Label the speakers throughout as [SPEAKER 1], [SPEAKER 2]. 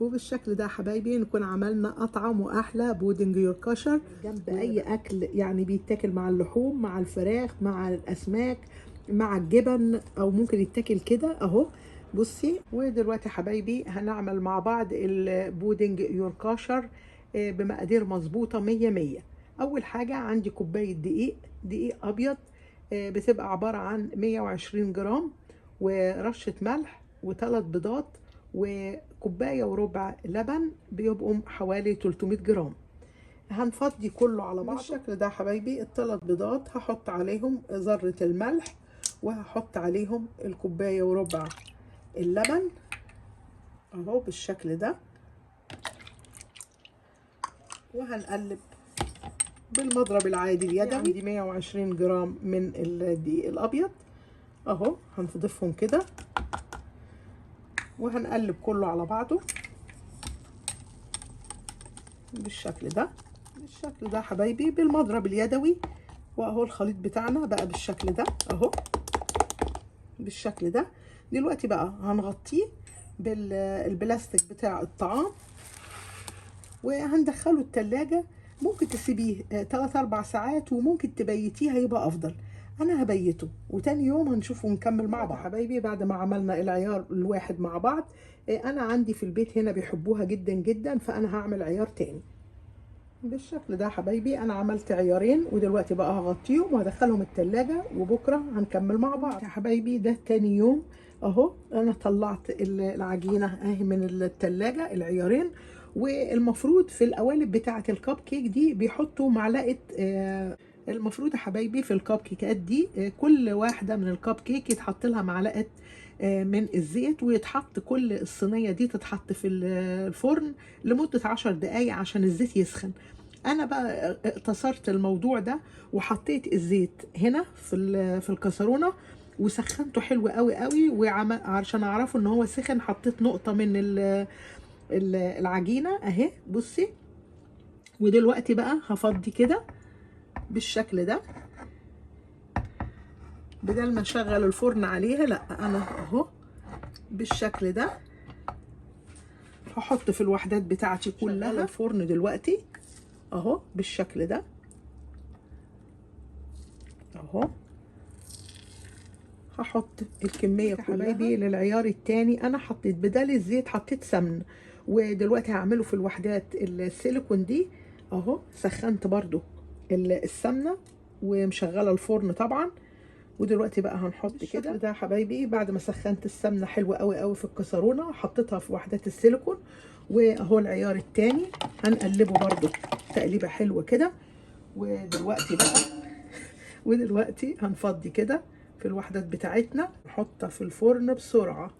[SPEAKER 1] وبالشكل ده حبايبي نكون عملنا اطعم واحلى بودنج يوركشر جنب اي اكل، يعني بيتاكل مع اللحوم مع الفراخ مع الاسماك مع الجبن، او ممكن يتاكل كده اهو. بصي ودلوقتي حبايبي هنعمل مع بعض البودنج يوركشر بمقادير مظبوطة 100 100. اول حاجة عندي كوباية دقيق، دقيق ابيض، بتبقى عبارة عن 120 جرام، ورشه ملح، و3 بيضات، وكوبايه وربع لبن، بيبقوا حوالي 300 جرام. هنفضي كله على بعضه بالشكل ده حبايبي. الثلاث بيضات هحط عليهم ذره الملح، وهحط عليهم الكوباية وربع اللبن اهو بالشكل ده، وهنقلب بالمضرب العادي اليدوي. عندي 120 جرام من الدقيق الابيض اهو، هنضيفهم كده وهنقلب كله على بعضه بالشكل ده. بالشكل ده حبايبي بالمضرب اليدوي. واهو الخليط بتاعنا بقى بالشكل ده اهو بالشكل ده. دلوقتي بقى هنغطيه بالبلاستيك بتاع الطعام وهندخله التلاجة. ممكن تسيبيه 3-4 ساعات، وممكن تبيتيه هيبقى افضل. انا هبيته وتاني يوم هنشوفه ونكمل مع بعض حبايبي. بعد ما عملنا العيار الواحد مع بعض، انا عندي في البيت هنا بيحبوها جدا جدا، فانا هعمل عيار تاني بالشكل ده حبايبي. انا عملت عيارين ودلوقتي بقى هغطيهم وهدخلهم التلاجة، وبكره هنكمل مع بعض يا حبايبي. ده تاني يوم اهو، انا طلعت العجينة اهي من التلاجة، العيارين. والمفروض في القوالب بتاعه الكب كيك دي بيحطوا معلقه، المفروض يا حبايبي في الكب كيكات دي كل واحدة من الكب كيك يتحط لها معلقه من الزيت، ويتحط كل الصينية دي تتحط في الفرن لمدة 10 دقايق عشان الزيت يسخن. انا بقى اقتصرت الموضوع ده وحطيت الزيت هنا في الكسرونه وسخنته حلو قوي قوي، وعشان اعرفه ان هو سخن حطيت نقطة من العجينة اهي بصي. ودلوقتي بقى هفضي كده بالشكل ده، بدل ما اشغل الفرن عليها، لا انا اهو بالشكل ده هحط في الوحدات بتاعتي كلها الفرن دلوقتي اهو بالشكل ده اهو. هحط الكمية حبايبي للعيار التاني. انا حطيت بدل الزيت حطيت سمن، ودلوقتي هعمله في الوحدات السيليكون دي اهو. سخنت برضو السمنة ومشغله الفرن طبعا، ودلوقتي بقى هنحط كده ده حبايبي. بعد ما سخنت السمنة حلوة قوي قوي في الكسرونه حطيتها في وحدات السيليكون، واهو العيار التاني هنقلبه برضو تقليبه حلوة كده. ودلوقتي بقى ودلوقتي هنفضي كده في الوحدات بتاعتنا، نحطها في الفرن بسرعة.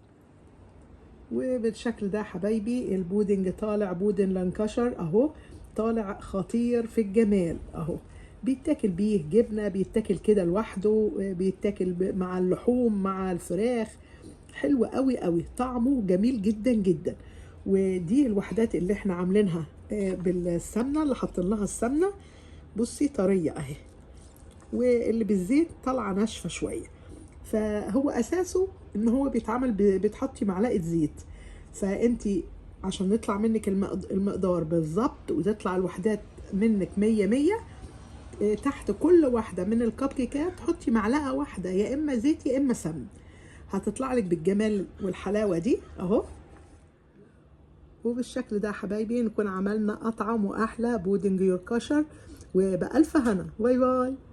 [SPEAKER 1] وبالشكل ده حبايبي البودنج طالع بودن لانكشر اهو، طالع خطير في الجمال اهو. بيتاكل بيه جبنه، بيتاكل كده لوحده، بيتاكل مع اللحوم مع الفراخ، حلو قوي قوي، طعمه جميل جدا جدا. ودي الوحدات اللي احنا عاملينها بالسمنه، اللي حاطين لها السمنة بصي طرية اهي، واللي بالزيت طالعه ناشفة شوية. فهو اساسه ان هو بيتعمل بتحطي معلقه زيت، فانتي عشان يطلع منك المقدار بالظبط وتطلع الوحدات منك 100 100، تحت كل واحدة من الكب كيكات حطي معلقه واحدة يا اما زيت يا اما سمن، هتطلع لك بالجمال والحلاوه دي اهو. وبالشكل ده حبايبي نكون عملنا اطعم واحلى بودنج يوركشر، وبألف هنا. bye bye.